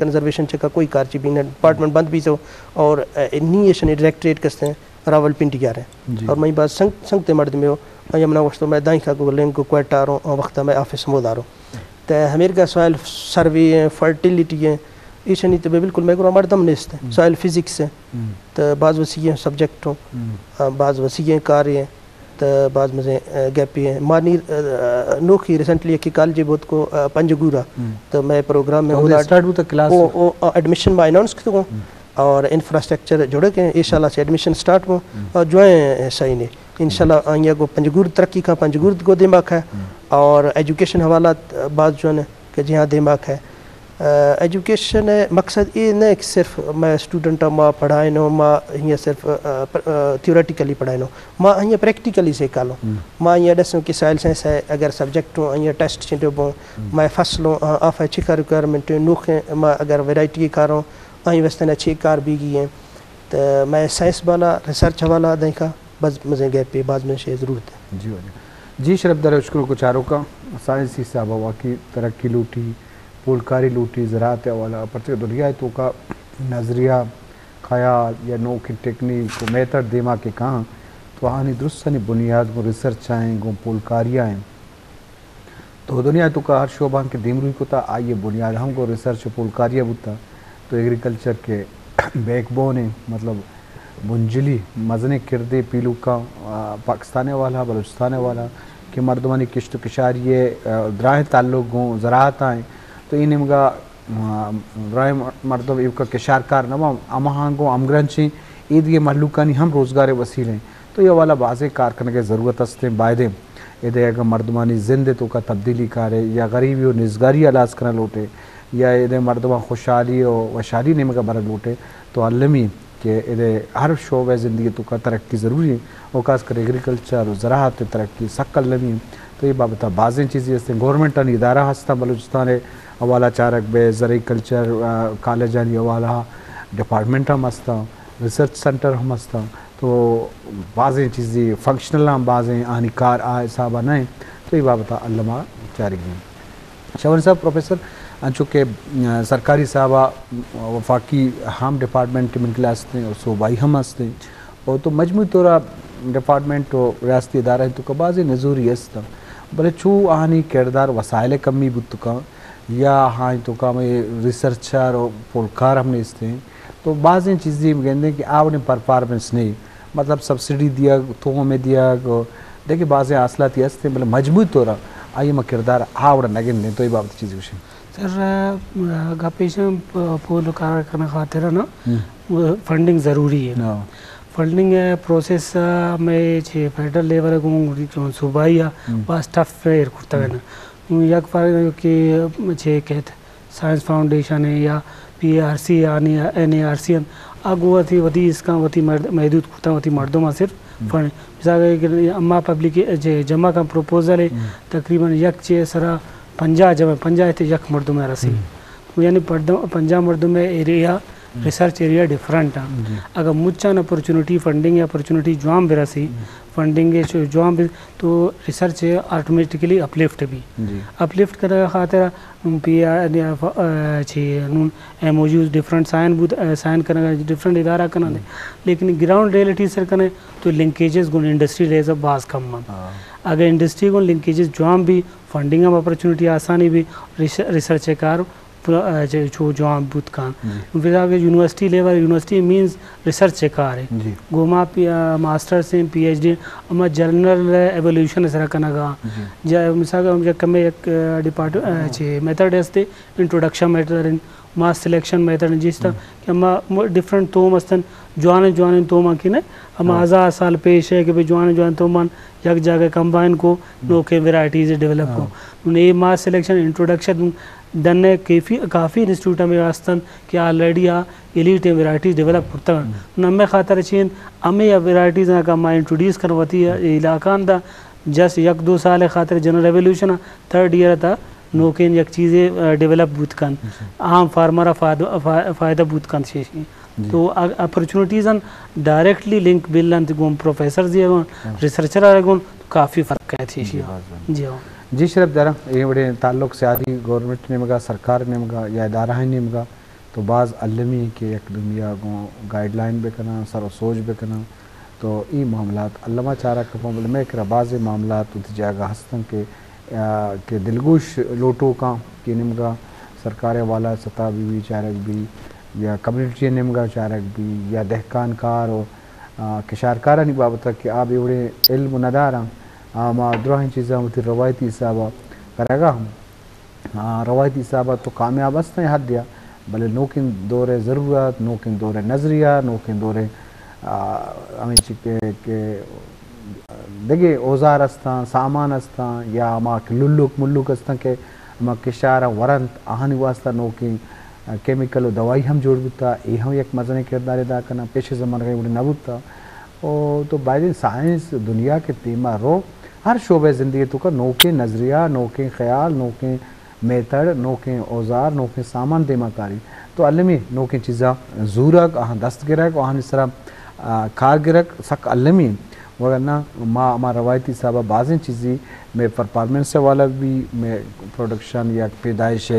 کنزرویشن چکا کوئی کار چی بی نہ، ڈپارٹمنٹ بند بی تو، اور نی ایشانی ڈائریکٹریٹ کستے ہیں راولپنڈی آ رہے ہیں۔ اور میں بات سنگ سنگ تے مردمے ہو، آیا منا وشتو میں دائیں کا گو لنگ گو کوئٹہ آ رہو، آ وقت میں آفس مود آ رہو۔ تے ہمیر کا سوائل سروے ہیں، فرٹیلیٹی ہیں، ایشانی تو بالکل میں گرا مردم نیست ہیں، سوائل فزکس ہیں، تو بعض وسیع ہیں سبجیکٹ ہوں، آ، بعض وسیع ہیں کار ہیں، تو بعض مزے، آ، گیپی ہیں۔ مانی، آ، نوکی ریسنٹلی ایک کالج بہت کو، آ، پنجگورا، تو میں پروگرام میں ہوں۔ اسٹارٹ ہوتا کلاس؟ او، او، آ، ایڈمیشن میں اناؤنس کتو ہوں، اور انفراسٹرکچر جوڑے کے، انشاءاللہ سے ایڈمیشن سٹارٹ ہوں، اور جوائیں صحیح نے۔ انشاءاللہ آئیں کو پنجگور ترقی کا، پنجگور کو دماغ ہے، اور ایجوکیشن حوالہ بعض جو ہے کہ جہاں دماغ ہے۔ آ، ایجوکیشن ہے مقصد یہ نہ کہ صرف میں اسٹوڈنٹ ہوں، ما پڑھائیں ہوں، ما یہ صرف، آ، پر-، آ، تھیوریٹیکلی پڑھائیں ہوں، ما یہ پریکٹیکلی سے کالوں۔ ما یہ ڈسوں کہ سائل سائنس ہے، اگر سبجیکٹ ہوں، یہ ٹیسٹ چنٹو بوں، میں فصل ہوں، آ، آف ہے چکا ریکوائرمنٹ ہوں، نوخیں ما اگر ورائٹی کاروں، آئی واسطے نہ چھ کار بیگی ہیں۔ تو میں سائنس والا، ریسرچ والا دیں کا، بس مزے گیپ پہ بعض میں سے ضرورت ہے۔ جی واجہ۔ جی شرف در اشکر کو چاروں کا، سائنسی صاحب واقعی ترقی لوٹی، پولکاری لوٹی، زراعت والا، پرچہ دنیا تو کا نظریہ، خیال یا نوکیں ٹیکنیک و میتھڈ دیما کے کہاں، تو آنی درستانی بنیاد گوں ریسرچ آئیں، گوں پولکاری آئیں۔ تو دنیا تو کا ہر شعبہ کہ دیمروی کتا، آئیے بنیاد ہم گوں ریسرچ و پولکاری بوتا۔ تو ایگریکلچر کے بیک بون ہیں، مطلب بنجلی مزنیں کردے پیلوکاں، آ، پاکستان والا، بلوچستان والا کہ مردمانی کشت و کشاری، آ، دراہیں تعلق گوں زراعت آئیں۔ تو این نیمگا، آ، دراہیں مردم ایوکا کشارکار نہ باں، ہماہاں گوں ہمگرنچیں اے دیگہ مہلوکانی ہم روزگار وسیلے ہیں۔ تو یہ والا بازیں کار کنگے ضرورت ہستیں، بایدیں۔ ادے اگاں مردمانی زند توکا تبدیلی کارے یا غریبی و نزگاری ہلاس کنگ لوٹے یا ادے مردماں خوشحالی و وشحالی نیمگا برگ لوٹے تو المی کہ ادے ہر شعبہ زندگی توکا ترقی ضروری ہے، و خاص کر ایگریکلچر و زراعت ترقی سک المی ہے۔ تو یہ بابت بازیں چیزی ہستیں، گورنمنٹانی ادارہ ہستاں بلوچستان حوالہ چارگ بے، زرعی کلچر، آ، کالجانی حوالہ ڈپارٹمنٹ ہم ہستاں، ریسرچ سینٹر ہم ہستاں۔ تو بازیں چیزی فنکشنل ہم بازیں آنی کار آ حسابا نہ انت، تو اے بابتا الما چارگی انت۔ شاہ ولی صاحب، پروفیسر، انچو کہ، آ، سرکاری حسابا وفاقی ہم ڈپارٹمنٹ من کلاس ہستیں اور صوبائی ہم ہستیں، اور تو مجموعی طورا ڈپارٹمنٹ و ریاستی ادارہ ہیں تو کہ بازیں نزوری ہستاں، بلے چو آنی کردار وسائل کمی بوت کاں یا ہاں تو کہ ہمیں ریسرچر و پولکار ہم نیستیں۔ تو بازیں چیزی گندیں کہ آوڑیں پرفارمنس نہیں، مطلب سبسڈی دیگ، توم دیگ، دیکھیں بازیں حاصلاتی ہستیں، بلے مجموعی طورا آئی ما کردار آوڑا نہ گندیں۔ تو یہ بابت چیزی گوشیں۔ سر، آ، گپ ایش انت، پ-، پول کار کنگ خاطر نا، ہم۔ فنڈنگ ضروری ہے۔ ہاں۔ فنڈنگ ہے پروسیس، آ، میں چھ فیڈرل لیول گوں چون صوبائی آ، ہم۔ باز ٹف ایر کرتا ہے نا۔ یک فرق کہ چھ کہت سائنس فاؤنڈیشن ہے یا پی اے آر سی آنی، این اے آر سی آن، آ گوں وتی، وتی اسکاں وتی مرد-، محدود کرتا، وتی مردم آ صرف ہم۔ فنڈ۔ مثال کہ اما پبلک جے جمع کا پروپوزل ہے، ہم۔ تقریباً یک چے سرا پنجاہ جمع، پنجاہ تے یک مردم رسی۔ ہم۔ یعنی پردم-، پنجاہ مردم ایریا، ہم۔ ریسرچ ایریا ڈیفرنٹ ہے۔ جی۔ اگر مچان اپرچونٹی، فنڈنگ اپرچونٹی جوان برسی، ہم۔ فنڈنگ چو جوان بر-، تو ریسرچ آٹومیٹکلی اپلفٹ بھی۔ جی۔ اپلفٹ کرنے خاطر پی آر، آ، چی، نون ایم او یوز ڈفرنٹ سائن بود، آ، سائن کنگا ڈفرنٹ ادارہ کنن دے۔ لیکن گراؤنڈ ریئلٹی سر کنے تو لنکیجز گون انڈسٹری لیز باز کم من۔ ہاں۔ اگر انڈسٹری گون لنکیجز جوان بھی، فنڈنگ ہم اپرچونٹی آسانی بھی، ریس-، ریسرچ کار پورا، آ، چ-، چو جوان بوت کان۔ جی۔ مثال کہ یونیورسٹی لیول، یونیورسٹی مینز ریسرچ کار ہے۔ جی۔ گوما پی-، آ، ماسٹرز ہیں، پی ایچ ڈی، اما جنرل ایولیوشن سر کنگا۔ جی۔ جا-، مثال کہ ہم یک کمے یک، آ، ڈپارٹ-، آ، چی، میتھڈ ہستے، انٹروڈکشن میتھڈ، ماس سلیکشن میتھڈ، جس طرح ہم۔ کہ ہما م-، ڈفرنٹ توم ہستن، جوانیں جوانیں توم آں کہ نہ، ہما ہاں۔ ہزار سال پیش ہے کہ بھئی جوانیں جوانیں توم آں یک جاگہ کمبائن کو، ہم۔ نوکیں ورائٹیز ڈیولپ کو۔ ہاں۔ نون اے ماس سلیکشن، انٹروڈکشن ڈن ہے، کیفی، کافی انسٹیٹیوٹ ہمیں ہستن کہ آلریڈی آ ایلیٹ ورائٹیز ڈیولپ کرتا۔ ہم۔ نون ہمیں خاطر چین، ہمیں یا ورائٹیز آں کہ ما انٹروڈیوس کن وتی ہم۔ علاقان دا، جس یک دو سال خاطر جنرل ریولیوشن آ، تھرڈ ایئر تا نوکیں یک چیزے، آ، ڈیولپ بوت کنت۔ جی۔ عام فارمر آ فائدہ، فا-، فائدہ بوت کنت شیشی۔ جی۔ تو آ-، اپرچونٹیز ان ڈائریکٹلی لنک بل انت گون پروفیسر زی گون، ہاں۔ ریسرچر آ گون، تو کافی فرق ہے شیشی۔ جی، باز باز۔ جی ہاں۔ جی شرف دارا، اے وڑے تعلق سیادی گورنمنٹ نیمگا، سرکار نیمگا یا ادارہ نیمگا، تو باز المی کہ یک دنیا گوں گائیڈ لائن بکناں، سر و سوج بکناں، تو ای معاملات الما چارگ کپاں، بلے مئے کرا بازیں معاملات وتی جاگہ ہستن کہ، آ، کہ دلگوش لوٹوکاں کہ نمگا سرکار والا سطح بی بی چارگ بی یا کمیونٹی نمگا چارگ بی یا دہکان کار و، آ، کشارکارانی بابت کہ آ بے وڑیں علم نداراں، آ ما دراہیں چیزاں وتی روایتی حسابا کرگا ہم آ، روایتی حساب ء تو کامیاب است ہیں حد یا، بلے نوکیں دور ء ضرورت، نوکیں دور ء نظریہ، نوکیں دور ء، آ، ہمیں چی کہ، کہ دگہ اوزار استاں، سامان استاں، یا ہما کہ للوک ملوک استاں کہ ہما کشار ء ورنت، آہانی واسطہ نوکیں، آ، کیمیکل و دوائی ہم جوڑ بوتا، اے ہم یک مزنیں کردار ادا کناں، پیش زمانگ ء وڑ نہ بوتا۔ او تو بایدیں سائنس دنیا کے دیما رو، ہر شعبہ زندگی تو کا نوکیں نظریہ، نوکیں خیال، نوکیں میتھڈ، نوکیں اوزار، نوکیں سامان دیما کاری۔ تو المی نوکیں چیزاں زورگ، آہاں دست گرگ، آہانی سرا، آ، کار گرگ سک المی۔ وگرنہ ما، ما روایتی حسابا بازیں چیزی میں پرفارمنس حوالہ بھی، میں پروڈکشن یا پیدائش،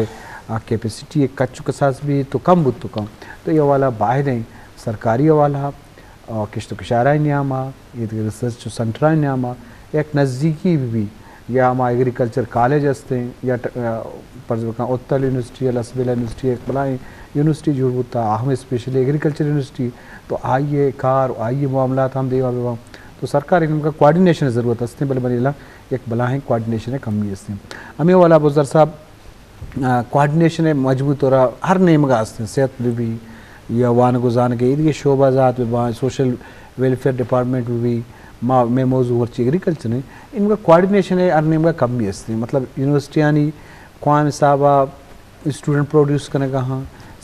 آ، کیپیسٹی کچ و کساس بھی تو کم بوت تو کم۔ تو یہ حوالہ باہریں سرکاری حوالہ، آ، کشت و کشارانی نیاما، ایدگہ ریسرچ سنٹرانی نیاما یک نزدیکی بہ بی، یا ہما ایگریکلچر کالج ہستیں، یا ٹ-، آ، پرز بکن اتل یونیورسٹی یا لسبیلہ یونیورسٹی، یک بلاہیں یونیورسٹی جوڑ بوتا، آ ہم اسپیشلی ایگریکلچر یونیورسٹی، تو آئی کار، آئی معاملات ہم دیما بباں۔ تو سرکار نیمگا کوآرڈینیشن ضرورت ہستیں، بلے منی لا یک بلاہیں کوآرڈینیشن کمی ہستیں۔ ہمیں والا بزر صاحب، آ، کوآرڈینیشن ء مجموعی طور ء ہر نیمگ ء است انت، صحت بہ بی یا وانگ و زانگ ء ایدگہ شعبہ زات بہ باں، سوشل ویلفیئر ڈپارٹمنٹ بہ بی، ما، مئے موضوع ورچی ایگریکلچر ہیں، ان کا کوآرڈینیشن ء ہر نیمگ ء کمی است انت۔ مطلب یونیورسٹیانی کوان حساب ء اسٹوڈنٹ پروڈیوس کنگ ء ہاں،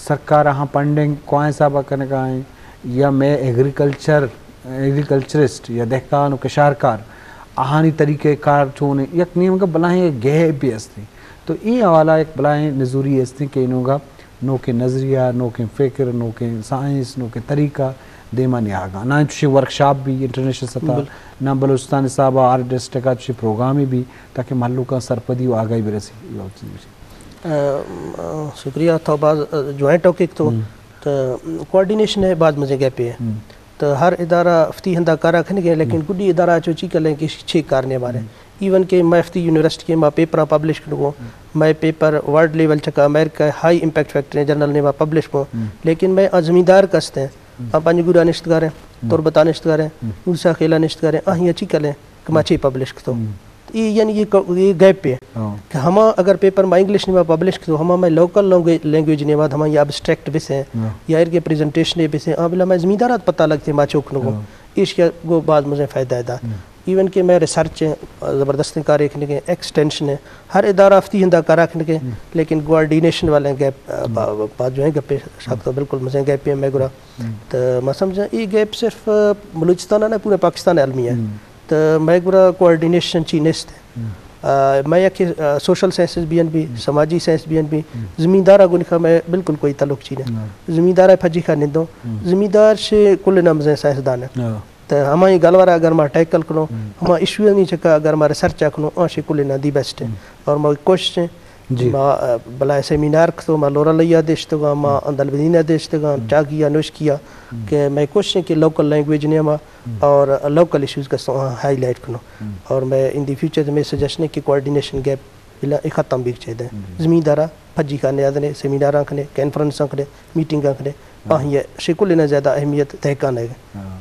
سرکار ء ہاں فنڈنگ کوان حساب ء کنگ ء ہیں، یا مئے ایگریکلچر، ایگریکلچرسٹ یا دہکان و کشارکار آہانی طریقہ کار چون انت، یک نیمگ ء بلاہیں گیپ بھی است انت۔ تو اے حوالہ یک بلاہیں نزوری است انت کہ انوگا نوکیں نظریہ، نوکیں فکر، نوکیں سائنس، نوکیں طریقہ دیما نیاگا۔ نہ چوشیں ورکشاپ بھی انٹرنیشنل سطح، نہ بلوچستان حساب ہر ڈسٹرکٹ چوشیں پروگرامے بھی تاکہ مھلوکاں سرپدی و آگاہی برسی۔ اے بابت چیز بچے۔ آ، آ، شکریہ، تو باز، آ، جوائنٹ ٹاپک تو، تو کوآرڈینیشن ہے باز مزے گیپے ہے۔ تو ہر ادارہ فتی ہندا کارا کھنگے، لیکن گڈی ادارہ چو چی کلیں کہ چھ کار نے مارے۔ ایون کہ میں فتی یونیورسٹی کے ما پیپر پبلش کنگو، میں پیپر ورلڈ لیول چکا امریکہ ہائی امپیکٹ فیکٹر جرنل نے ما پبلش کو، لیکن میں آ زمیندار کستے ہیں، آ پنجگورا نشتگاریں، تربتا نشتگاریں، موسیٰ خیلا نشتگاریں، آہی چی کلیں کہ ما چی پبلش کتو۔ اے یعنی یہ ک-، یہ گیپ ہے کہ ہما اگر پیپر ما انگلش نیما پبلش کتو، ہما میں لوکل لینگویج، لینگویج نیما ہما یہ ابسٹریکٹ بس ہیں یا ایر کے پریزنٹیشن بس ہیں، آ بلا میں زمیندارات پتہ لگتے ما چوک نگو۔ ایش کے گو بعد مجھے فائدہ ہے دا۔ ایون کہ میں ریسرچ ہیں، زبردست کار ایک نے ایکسٹینشن ہے، ہر ادارہ افتی ہندا کارا کھنگے، لیکن کوآرڈینیشن والے گیپ، آ، با-، با-، جو ہیں گپے شاک تو بالکل مزے گیپ ہیں میں گرا۔ تو ما سمجھا یہ گیپ صرف، آ، بلوچستان ہے، پورے پاکستان ہے المی ہے۔ تو میں گرا کوآرڈینیشن چی نیست۔ آ، میں یک، آ، سوشل سائنسز بی این بی، سماجی سائنس بی این بی، زمیندارا گنکھا میں بالکل کوئی تعلق چی نہیں۔ زمیندارا پھجی کھا نندو۔ زمیندار شے کل نمزیں سائنسدان ہے۔ تو ہمائی گالوارا اگر ما ٹیکل کنو، ہما ایشوانی چکا اگر ما ریسرچ کنو، آ شے کل نا دی بیسٹ ہے۔ اور ما کوشش ہیں، ما، آ، بلائے سیمینار کتو، ما لورا لیا دیشتگا، ما اندل بدینا دیشتگا، چاگیا، نوشکیا، کہ میں کوشش ہیں کہ لوکل لینگویج نے ما اور لوکل ایشوز کا سو-، ہائی لائٹ کنو۔ اور میں ان دی فیوچر میں سجیشن ہے کہ کوآرڈینیشن گیپ بلا اے ختم بیگ چاہیدیں۔ زمیندارا پھجی کھانے آدنے، سیمیناراں کھنے، کانفرنساں کھنے، میٹنگاں کھنے، آہی شکل نے زیادہ اہمیت دہکان ہے،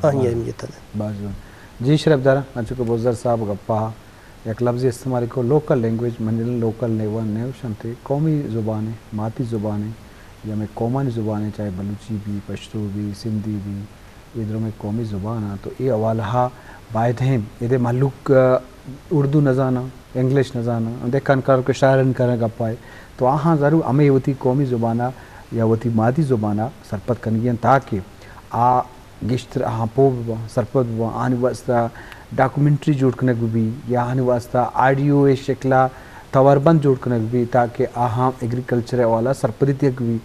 آہی اہمیت ہے۔ باز جوان۔ جی شرف دارا، انچو کہ بزدار صاحب گپا یک لفظی استعمال کو، لوکل لینگویج، من لوکل نیو، نیو شنتے، قومی زبان ہے، ماتی زبان ہے، یا میں قومانی زبان ہے، چاہے بلوچی بھی، پشتو بھی، سندھی بھی، اے درو میں قومی زبان آں، تو اے حوالہ ءَ باید ہم ادے مھلوک، آ، اردو نہ زاناں، انگلش نہ زاناں، دہکان کار کہ شاعرن کرن گپائے، تو آہاں ضرور ہمے وتی قومی زبان ءَ یا وتی مادی زبان ءَ سرپد کنگی انت تاکہ آ گیشتر آہاں پوہ بباں، سرپد بباں، آہانی واسطہ ڈاکومنٹری جوڑ کنگ ببی یا آہانی واسطہ آڈیو ءِ شکل ءَ تواربند جوڑ کنگ ببی تاکہ آہاں ایگریکلچر ءِ حوالہ ءَ سرپدی دیگ ببی۔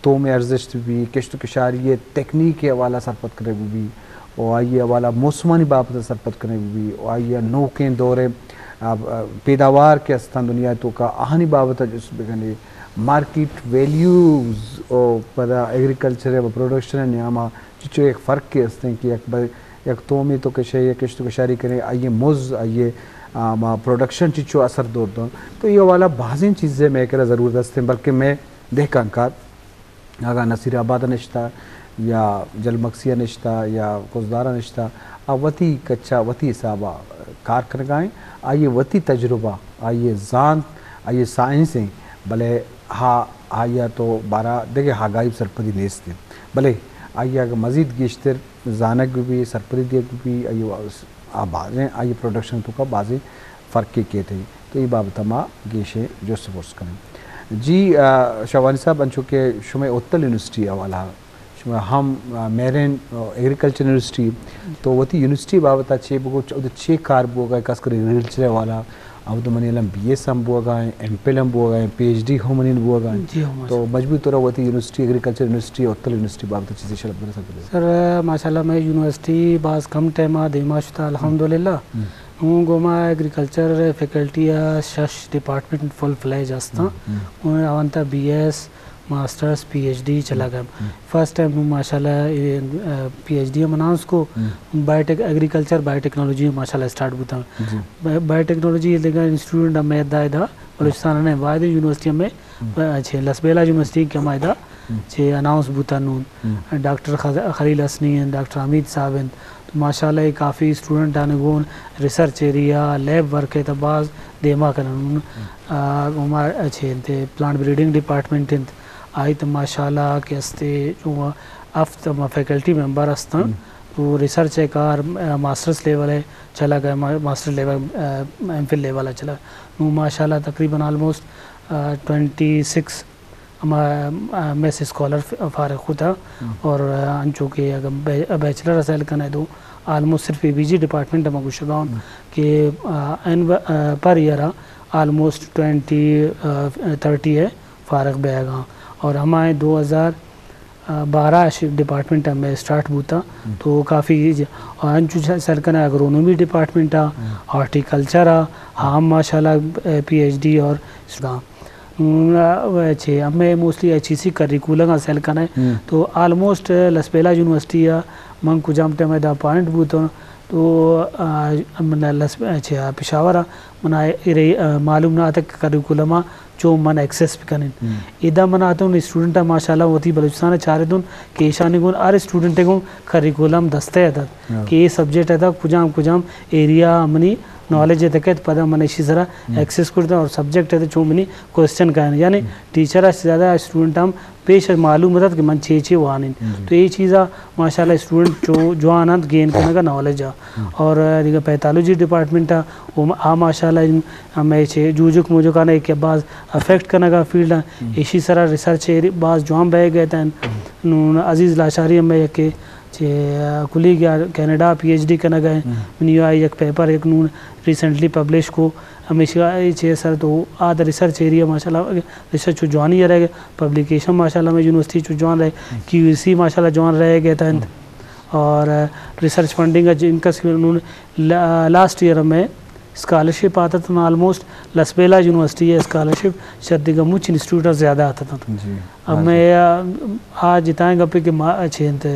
توم ءِ ارزشت بہ بی، کشت و کشاری ءِ تکنیک ءِ حوالہ سرپد کنگ بہ بی، و آئی ءِ حوالہ موسمانی بابت ءَ سرپد کنگ بہ بی، و آئی ءِ نوکیں دور ءِ، آ، آ، پیداوار کہ استاں دنیا ءِ توکا آہانی بابت ءَ جست بہ کنے، مارکیٹ ویلیوز و پدا ایگریکلچر و پروڈکشن نیاما چچو ایک فرق کے استیں کہ یک بر یک تومی تو کشے یا کشت و کشاری کریں، آئیے مز، آئیے، آ، ما پروڈکشن چچو اثر دور دوں۔ تو یہ والا بازیں چیزیں میں کرا ضرورت استیں، بلکہ میں دہکان کار اگاں نصیر آباد نشتا یا جلمکسی نشتا یا کزدار نشتا، آ وتی کچا وتی حسابا کار کنگائیں، آئیے وتی تجربہ، آئیے زانت، آئیے سائنس ہیں، بلے ہا آئیا تو بارا دگہ ہاگائی سرپدی نیست ہیں۔ بلے آئیا اگر مزید گیشتر زانگ بہ بی، سرپدی دیگ بہ بی، آئی آ بازیں، آئی پروڈکشن توکا بازیں فرقے کیت۔ تو اے بابت ما گیشیں جست پرس کنیں۔ جی، آ، شاہوانی صاحب، انچو کہ شمئے اتل یونیورسٹی حوالہ، شما ہم، آ، میرین، آ، ایگریکلچر یونیورسٹی، تو وتی یونیورسٹی بابت چے بگو، چ-، چے کار بوگا، خاص کر ایگریکلچر حوالہ، اب تو منی الم بی ایس ہم بوگا ہیں، ایم فل ہم بوگا ہیں، پی ایچ ڈی ہم منی بوگا ہیں۔ جی ہاں، ماشاءاللہ۔ تو مجموعی طور وتی یونیورسٹی، ایگریکلچر یونیورسٹی، اتل یونیورسٹی بابت چیزیں شرط برسا کرے۔ سر، ماشاءاللہ، میں یونیورسٹی باز کم ٹائم آ دیما شتا، الحمدللہ۔ ہم۔ ہوں گوما ایگریکلچر فیکلٹی آ شش ڈپارٹمنٹ فل فلیج ہستاں۔ ہم، ہم۔ ہوں اونتا بی ایس، ماسٹرز، پی ایچ ڈی چلا گئے۔ ہم۔ فرسٹ ٹائم ہوں ماشاءاللہ، اے، آ، پی ایچ ڈی ہم اناؤنس کو، ہم۔ بایوٹیک-، ایگریکلچر بایوٹیکنالوجی ماشاءاللہ اسٹارٹ بوتا۔ جی۔ با-، بایوٹیکنالوجی لگا انسٹیٹیوٹ ہمیں دا، دا، بلوچستان نے واحد یونیورسٹی ہمیں، ہم۔ آ، چھ لسبیلہ یونیورسٹی کہ ہمیں دا، ہم۔ چھ اناؤنس بوتا نون۔ ہم۔ ڈاکٹر خز-، خلیل حسنی ہیں، ڈاکٹر حمید صاحب ہیں۔ تو ماشاءاللہ یہ کافی اسٹوڈنٹ آنے گون ریسرچ ایریا، لیب ورک ہے تو باز دیما کنن۔ ہم۔ آ، ہما چھ انت، پلانٹ بریڈنگ ڈپارٹمنٹ انت، آئی تو ماشاءاللہ کہ استے جو ہفت ما فیکلٹی ممبر ہستاں۔ ہم۔ تو ریسرچ ہے کار، آ، ماسٹرز لیول ہے چلا گئے، ما-، ماسٹر لیول، آ، ایم فل لیول ہے چلا۔ نو ماشاءاللہ تقریباً آلموسٹ، آ، ٹوئنٹی سکس ہما، آ، ایم ایس اسکالر ف-، فارغ کتا۔ ہم۔ اور، آ، انچو کہ اگر بے-، بیچلر سیل کنے تو آلموسٹ صرف اے بی جی ڈپارٹمنٹ ہما گوشگا ہوں۔ ہم۔ کہ، آ، این و-، آ، پر ایئر آ آلموسٹ ٹوئنٹی، آ، تھرٹی ہے فارغ بیگا۔ اور ہمائیں دو ہزار بارہ ش-، ڈپارٹمنٹ ہمیں اسٹارٹ بوتا۔ ہم۔ تو کافی ج-، اور انچو س-، سیل کنے اگرونومی ڈپارٹمنٹ آ، ہم۔ ہارٹیکلچر آ، ہم ماشاءاللہ، آ، پی ایچ ڈی اور سدا۔ چھ ہمیں موسٹلی ایچ ای سی کریکولم آ سیل کنے۔ ہم۔ تو آلموسٹ لسبیلہ یونیورسٹی آ من کجام ٹائم دا اپوائنٹ بوتوں تو، آ، من لس-، چھ پشاور آ منا ارے، آ، معلوم نہ آتا کہ کریکولم آ چو من ایکسس بکنن۔ ہم۔ ادا من آتوں اسٹوڈنٹ آ ماشاءاللہ وتی بلوچستان آ چارتوں کہ ایشانی گون ہر اسٹوڈنٹ گون کریکولم دستے اتت، ہاں۔ کہ اے سبجیکٹ اتت، کجام کجام ایریا منی نالج اتکت، پدا من ایشی سرا، ہم۔ ایکسس کرتا اور سبجیکٹ اتت چو منی کوسچن کائن۔ یعنی ہم۔ ٹیچر آ زیادہ اسٹوڈنٹ ہم پیش معلوم اتت کہ من چے چے وانین۔ جی۔ تو اے چیزا ماشاءاللہ اسٹوڈنٹ چو جوان انت گین کنگا نالج آ۔ ہم۔ اور دیگہ پیتھالوجی ڈپارٹمنٹ آ، او آ ماشاءاللہ ہمیں چے جوجک موجکانے کہ باز افیکٹ کنگا فیلڈ آ۔ ہم۔ ایشی سرا ریسرچ باز جوان بہ گئے تن۔ ہم۔ نون عزیز لاشاری ہمیں کہ چہ کلیگ یا کینیڈا پی ایچ ڈی کنگ ء۔ ہم۔ منی آئی یک پیپر یک نون ریسنٹلی پبلش کو، ہمیشہ اے چہ سر تو آ دا ریسرچ ایریا ماشاءاللہ ریسرچ چو جوانی رہ گئے، پبلیکیشن ماشاءاللہ میں یونیورسٹی چو جوان رہے، ہم۔ کیو سی ماشاءاللہ جوان رہ گئے تھا۔ ہم۔ اور ریسرچ فنڈنگ جن کا نون لا-، لاسٹ ایئر میں اسکالرشپ آتا تھا آلموسٹ لسبیلہ یونیورسٹی ہے اسکالرشپ شاید دیگہ مچ انسٹیٹیوٹ زیادہ آتا تھا۔ جی۔ اب ہاں میں جی۔ آ، آ جتائیں گپے کہ ما-، اچھے انت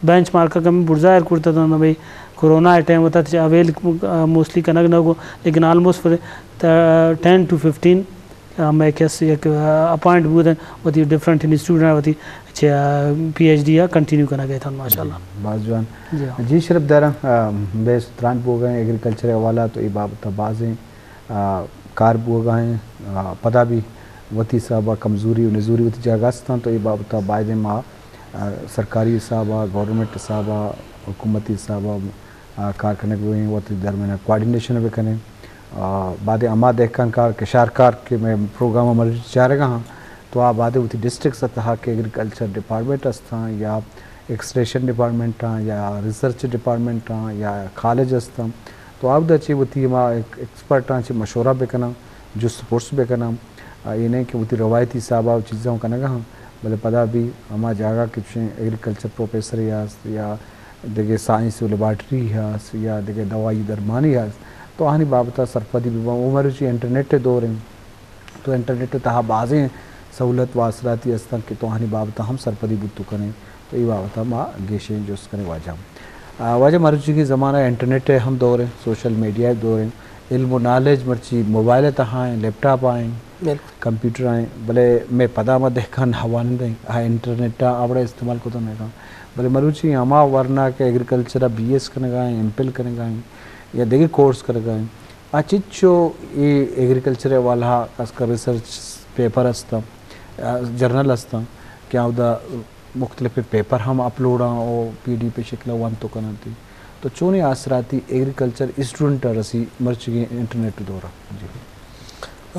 بینچ مارک کا میں برزا ایر کرتا تھا نا بھائی، کورونا ٹائم ہوتا تھا، اویل، آ، موسٹلی کنگ نہ کو، لیکن آلموسٹ فار، آ، ٹین ٹو ففٹین، آ، میں کس یک، آ، اپوائنٹ بود ہیں، وتی ڈفرنٹ انسٹیٹیوٹ ہیں، وتی چہ، آ، پی ایچ ڈی آ کنٹینیو کنگ ء تھا ماشاءاللہ۔ جی، باز جوان۔ جی ہاں۔ جی شرف دارا، آ، بے تران بوگ ہیں ایگریکلچر حوالہ تو یہ بابت بازیں آ، کار بوگا ہیں، آ، پدا بھی وتی حساب ء کمزوری و نزوری وتی جاگہ استاں، تو اے بابت ء باید ما، آ، سرکاری حساب ء، گورنمنٹ حساب ء، حکومتی حساب ء، آ، کار کنگ بوئیں، وتی درمیان ء کوآرڈینیشن بکنیں۔ آ، بعد ہما دہکان کار، کشار کار کہ میں پروگرام ء مرچی چارگا ہاں، تو آ بعد وتی ڈسٹرکٹس ء تہا کہ ایگریکلچر ڈپارٹمنٹ استاں یا ایکسٹینشن ڈپارٹمنٹ آں یا ریسرچ ڈپارٹمنٹ آں یا کالج استاں، تو آودا چہ وتی ہما ایک-، ایکسپرٹاں چہ مشورہ بکناں، جست پرس بکناں، آ، اے نہ کہ وتی روایتی حساب ء چیزاں کنگا ہاں، بلے پدا بھی ہما جاگہ کہ چشیں ایگریکلچر پروفیسرے ہست یا دگہ سائنس لیبارٹری ہست یا دگہ دوائی درمانی ہست، تو آہانی بابت ء سرپدی بباں۔ او مروچی انٹرنیٹ ء دور انت، تو انٹرنیٹ ء تہا بازیں سہولت و آسراتی استاں کہ تو آہانی بابت ہم سرپدی بوت کنیں، تو اے بابت ما گیشیں جست کنیں واجہ۔ آ، واجہ، مروچیگی زمانہ انٹرنیٹ ءِ ہم دور ایں، سوشل میڈیا ءِ دور ایں، علم و نالج مرچی موبائل ءِ تہا ایں، لیپ ٹاپ ءَ ایں، بالکل۔ کمپیوٹر ءَ ایں، بلے مئے پدا ما دہکان نہ وانندہ ایں، آ انٹرنیٹ ءَ آ وڑا استعمال کتہ نہ کن۔ بلے مروچی ہما ورنا کہ ایگریکلچر ءَ بی ایس کنگا ایں، ایم پل کنگا ایں یا دگہ کورس کنگا ایں، آ چچو اے ایگریکلچر ءِ حوالہ ءَ خاص کر ریسرچ پیپر استاں، آ، جرنل استاں کہ آ اودا مختلف پیپر ہم اپلوڈ آں او پی ڈی ایف ءِ شکل ءَ ونت و کننت۔ تو چونیں آسراتی ایگریکلچر اسٹوڈنٹ ءَ رسی مرچیگیں انٹرنیٹ دور ءَ؟ جی۔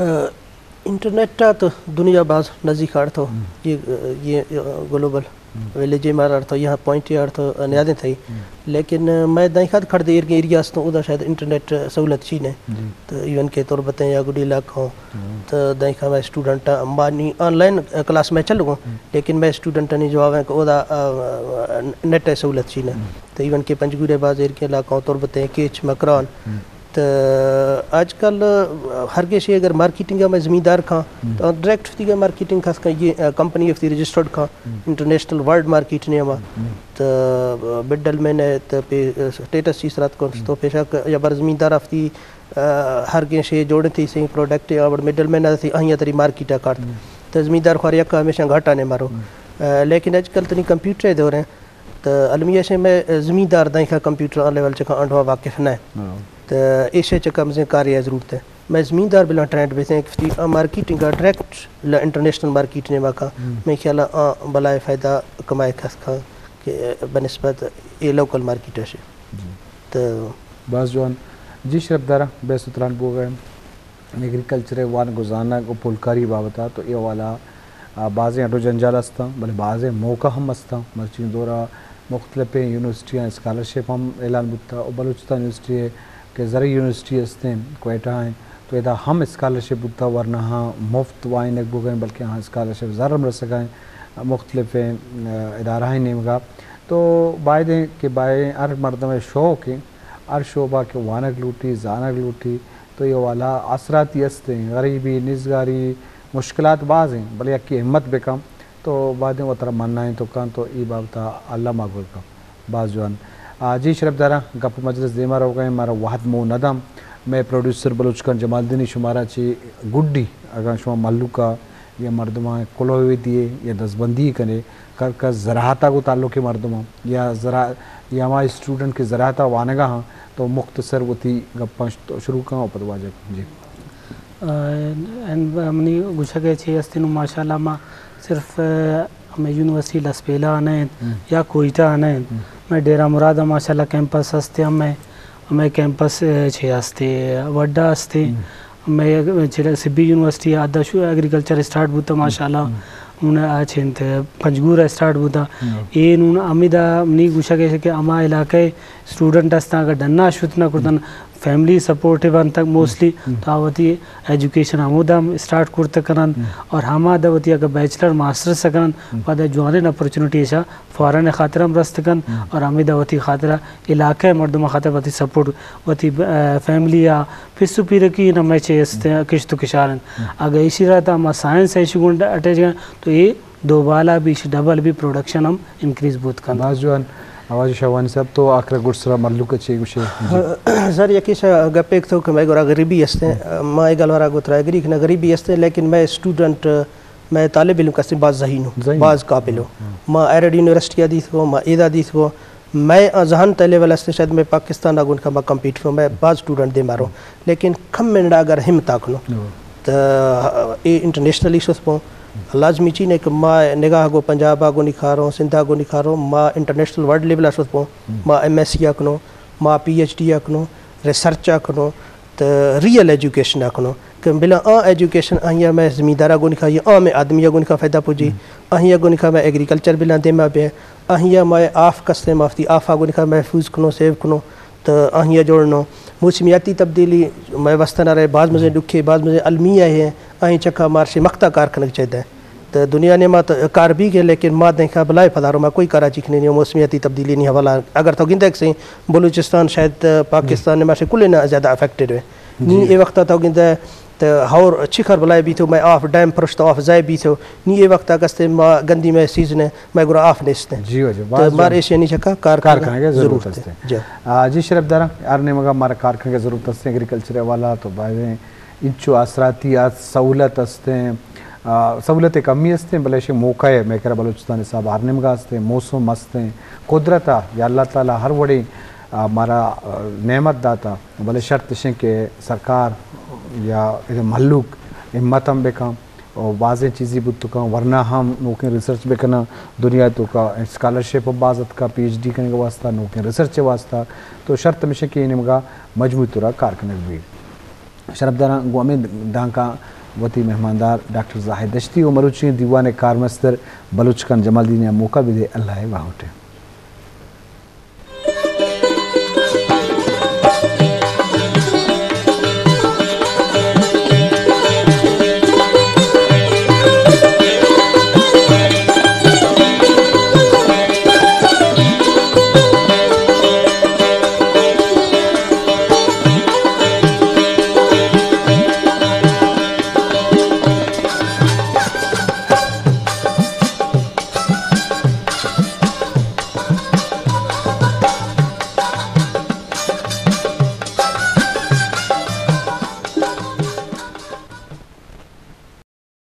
آ، انٹرنیٹ ءَ تو دنیا باز نزیک آڑتو، ہم۔ یہ، یہ گلوبل ہم۔ ویلیج ءَ مارا آڑتو، یہاں پوائنٹ ءَ آڑتو، نیادیں تھئی۔ ہم۔ لیکن مئے دائیں خد کھڑ دے ایرگیں ایریا استوں، اودا شاید انٹرنیٹ سہولت چی نے۔ جی۔ تو ایون کہ تربتیں یا گڈی علاقوں، ہم۔ تو دائیں خد مئے اسٹوڈنٹ مانی آن لائن کلاس مئے چلگوں، ہم۔ لیکن مئے اسٹوڈنٹانی جواب ایں کہ اودا، آ، نیٹ ءِ سہولت چی نے۔ ہم۔ تو ایون کہ پنجگور ءِ باز ایرگیں علاقوں، تربتیں، کیچ، مکران، ہم۔ تو آج کل ہر گیشے اگر مارکیٹنگ ءَ مئے زمیندار کھاں، ہم۔ تو ڈائریکٹ وتی گا مارکیٹنگ خاص کر یہ، آ، کمپنی وتی رجسٹرڈ کھاں، ہم۔ انٹرنیشنل ورلڈ مارکیٹ نے ہما۔ ہم۔ تو مڈل مین ءِ تو پہ اسٹیٹس چیز رات کن، ہم۔ تو پیشہ یا بر زمیندار وتی، آ، ہر گیشے جوڑ تھی سی پروڈکٹ یا بر مڈل مین ءَ تھی آہیاں تری مارکیٹ ءَ کارت۔ ہم۔ تو زمیندار خوار یک ہمیشہ گھاٹا نے مارو۔ ہم۔ آ، لیکن آج کل تنی کمپیوٹر ءِ دور ایں، تو المیہ شے مئے زمیندار دائیں خد کمپیوٹر آ لیول چکا انڈوا واقف نہ۔ ہاں۔ تو ایشے چکا مزیں کارے ءِ ضرورت ایں۔ مئے زمیندار بلاں ٹرینڈ بیتیں کہ وتی آ مارکیٹنگ ءَ ڈائریکٹ ل-، انٹرنیشنل مارکیٹ نے ماکا۔ ہم۔ مئے خیال ءَ آ بلائے فائدہ کمائے کھس کھاں کہ بنسبت اے لوکل مارکیٹ ءَ شے۔ جی۔ تو باز جوان۔ جی شرپ دارا، بحث و تران بوگ ءَ ایں ایگریکلچر ءِ وانگ و زانگ و پولکاری بابت ءَ، تو اے حوالہ ءَ، آ، بازیں اڈ و جنجال استاں، بلے بازیں موقع ہم استاں۔ مرچی دور ءَ مختلفیں یونیورسٹیاں اسکالرشپ ہم اعلان بوتا و بلوچستان یونیورسٹی ءِ کہ زرعی یونیورسٹی استیں کوئٹہ ءَ، تو ادا ہم اسکالرشپ بوتا، ورنہ ہاں مفت وانگ بوگ ءَ ایں، بلکہ ہاں اسکالرشپ زر ہم رسگ ءَ ایں مختلفیں، آ، ادارہانی نیمگ ءَ۔ تو باید ایں کہ بائیں ہر مردم ءِ شوق ایں، ہر شعبہ کہ وانگ لوٹی، زانگ لوٹی، تو اے حوالہ آسراتی استیں، غریبی، نیزگاری، مشکلات باز ایں، بلے یکے ہمت بکن تو بائدیں وترا منائیں تو کن تو اے بابت ءَ الم ءَ گل کن۔ باز جوان۔ آ، جی شرپ داراں، گپ و مجلس دیما روگ ءَ ایں، مارا وہد مو نہ داں۔ مئے پروڈیوسر بلوچ خان جمالدینی شمارا چہ گڈی اگاں شما مھلوک ءَ یا مردماں کلوہ دیے یا دزبندی کنے، کر کس زراعت ءَ گوں تعلق مردماں یا زرا-، یا ہما اسٹوڈنٹ کہ زراعت ءَ وانگا ہاں، تو مختصر وتی گپاں ش-، شروع کن و پد واجہ کن۔ جی۔ آ، ان-، منی گوشگ ءِ چی است انوں ماشاءاللہ ما صرف، آ، ہمے یونیورسٹی لسبیلہ ءَ نہ انت ہم۔ یا کوئٹہ ءَ نہ انت۔ ہم۔ مئے ڈیرہ مراد ءَ ماشاءاللہ کیمپس است، ہمے، ہمے کیمپس، آ، چی است، وڈا است۔ ہم۔ مئے چہ سبی یونیورسٹی ءَ ادا شو ایگریکلچر اسٹارٹ بوتا ماشاءاللہ۔ ہم۔ ہن آ چنت پنجگور ءَ اسٹارٹ بوتا۔ ہم۔ اے نون ہمیدا منی گوشگ ایش کہ ہما علاقہ ءِ اسٹوڈنٹ استاں اگر ڈنا شت نہ کرتن، ہم۔ فیملی سپورٹیو انت موسٹلی، ہم۔ تو آ وتی ایجوکیشن ہمودا ہم اسٹارٹ کرت کنن ہم۔ اور ہما دا وتی اگر بیچلر ماسٹرز کنن، ہم۔ پدا جوانیں اپرچونٹی ایشا فارن ءِ خاطر ہم رست کن ہم۔ اور ہمیدا وتی خاطر علاقہ ءِ مردم ءِ خاطر وتی سپورٹ، وتی، آ، فیملی ءَ پس و پیرکی نہ مئے چے است، ہم۔ کشت و کشار انت۔ ہم۔ اگہ ایشی را تا ما سائنس ایشی گون اٹیچ کن تو اے دو بالا بیش ڈبل بی پروڈکشن ہم انکریز بوت کنت۔ باز جوان۔ آواز شاہوانی صاحب تو آخر گڈ سرا ملوک چے گوشے؟ جی۔ سر یکی سا گپے تو کہ مئے گورا غریبی است۔ ہم۔ ما اے گل ورا گو ترا ایگری کنا غریبی است، لیکن مئے اسٹوڈنٹ مئے طالب علم کسے باز ذہین ہو، ذہین۔ باز قابل ہو۔ ہاں۔ ما ایرڈ یونیورسٹی ءَ دیث گو، ما ایدا دیث گو، مئے آ ذہن تے لیول است، شاید مئے پاکستان ءَ گون کما کمپیٹ کنو، مئے باز اسٹوڈنٹ دے مارو۔ لیکن کم منڈا اگر ہمت آ کنو، ہاں۔ تو اے انٹرنیشنلی شوث پوں۔ لازمی چی نے کہ ما نگاہ گو پنجاب ءَ گونی کھاروں، سندھ ءَ گونی کھاروں، ما انٹرنیشنل ورلڈ لیول ءَ شوث پوں۔ ہم۔ ما ایم ایس سی ءَ کنو، ما پی ایچ ڈی ءَ کنو، ریسرچ ءَ کنو۔ تو ریئل ایجوکیشن ءَ کنو کہ بلا آ ایجوکیشن آہیا مئے زمیندارا گونی کھا، یا عام آدمیا گونی کھا فائدہ پوجی، ہم۔ آہیا گونی کھا مئے ایگریکلچر بلا دیما بے، آہیا مئے آف کستے ما وتی آفا گونی کھا محفوظ کنو، سیو کنو، تو آہیا جوڑنو۔ موسمیاتی تبدیلی مئے واسطہ نہ رہے، باز مزے ہم۔ ڈکھے، باز مزے المیہ ہے، آہیں چکا مارشے مختا کار کنگ چاہیے۔ تو دنیا نے ما تو کار بھی گئے، لیکن ما دینکھا بلائے پدارو ما کوئی کارا چیک نہیں، موسمیاتی تبدیلی نہیں حوالہ۔ اگر تو گندے کسے بلوچستان شاید پاکستان نے مارشے کلے نہ زیادہ افیکٹڈ ہوئے۔ جی۔ نی اے وقت تو گندے ہور چکر بلائے بیتو، مئے آف ڈیم پرشت، آف ضائع بیتو، نی اے وقت اگست ما گندی مئے سیزن ہے، مئے گرا آف نیست ہے۔ جی واجہ، تو باز مار جوان۔ ایشی نی چکا کار کار کنگا کنگا ضرورت ضرورت ہے۔ ہے۔ جی۔ آ، جی شرف دارا، ہر نیمگا مارا کار کنگا ضرورت است، ایگریکلچر والا تو باید ہیں، انچو آسراتی آ سہولت است ہیں، آ، سہولت کمی است ہیں، بلے ایشی موقع ہے، مئے کرا بلوچستان حساب ہر نیمگا است ہیں، موسم است ہیں، قدرت آ یا اللہ تعالی ہر وڑے، آ، مارا، آ، نعمت داتا، بلے شرط اشیں کہ سرکار یا ادے مھلوک ہمت ہم بکن و بازیں چیزی بوت کن، ورنا ہم نوکیں ریسرچ بکناں، دنیا توکا اسکالرشپ باز اتکا پی ایچ ڈی کنگ واسطہ، نوکیں ریسرچ واسطہ، تو شرط ہمیش کہ اے نیمگا مجموعی طورا کار کنگ بی۔ شرفداراں، گوں ہمے دانکاں وتی مہماندار ڈاکٹر زاہد دشتی و مروچی دیوان کارمستر بلوچ خان جمالدینی ء موقع بدے، اللہ ء واہوٹے۔